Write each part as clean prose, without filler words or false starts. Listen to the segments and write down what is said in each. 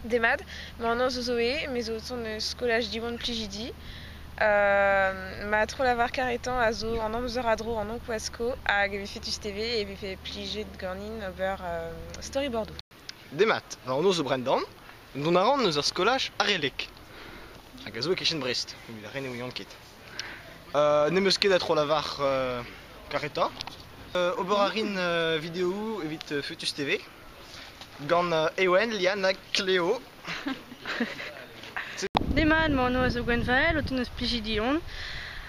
Demat, ma anv zo Zoé, me zo o tont eus skolaj Diwan Plijidi. Ma tro-lavar karetañ a zo an amzer a dro an Ankouasko hag e vefe Fetus TV e vefe plijet ganin ober storyboardoù. Demat, va anv zo Brendan, dont a ran eus ar skolaj Arelek, hag a zo e-kichen Brest, evit ar re ne ouiont ket. N'em eus ket a tro-lavar karetañ. Ober a rin videoù evit Fetus TV gant Ewen, Liane hag Cléo. Demat, ma anv a zo Gwenvael, o tont eus Plijidi on.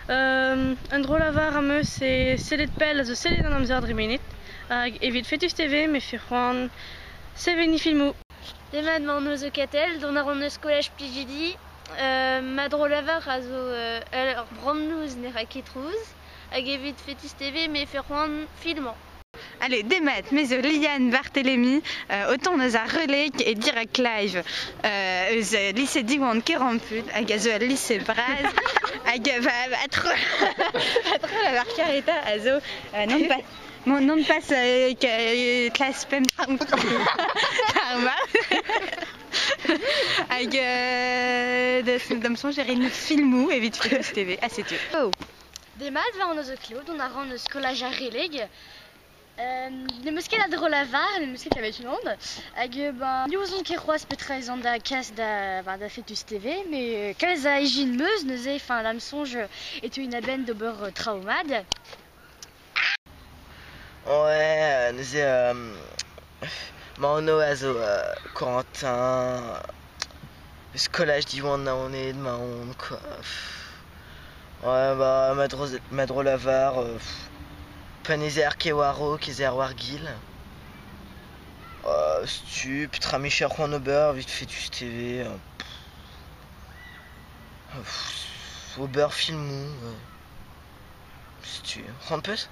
Un dro-lavar am eus e sellet pell a zo sellet an amzer dremenet hag evit Fetus TV me fe c'hoant seveniñ filmoù. Demat, ma anv zo Katell, dont a ran eus skolaj Plijidi. Ma dro-lavar a zo ur brannlouz ne ra ket trouz hag evit Fetus TV me fe c'hoant filmañ. Allez, demat, me zo Liane Barthélémy, o tont eus ar Releg e Direct Live, eus lise Diwan Kerampud hag a zo al lise bras hag va va tro va tro lavar kareta a zo non pas mon non pas klas pemp ar ma hag da'm soñj e rin filmoù evit Fetus TV, ha setu. Oh. Demat, va anv zo Claude, on a ran eus skolaj ar Releg. N'em eus ket a dro-lavar, n'em eus ket kavet unan. Hag ben, ne ouzon ket c'hoazh petra ez an da kas da, ben, da Fetus TV, met kalz a ijin 'm eus neuze, enfin, da'm soñj e teuin a-benn d'ober traoù mat. Ouais, neuze ma anv a zo Corentin, skolaj Diwan Naoned 'maon quoi. Ouais, bah, ma dro-lavar, pa n'ez eer ket war-raok ez eer war-gil. Setu, petra 'micher c'hoant ober evit Fetus TV ober filmoù, setu. C'hoant 'peus?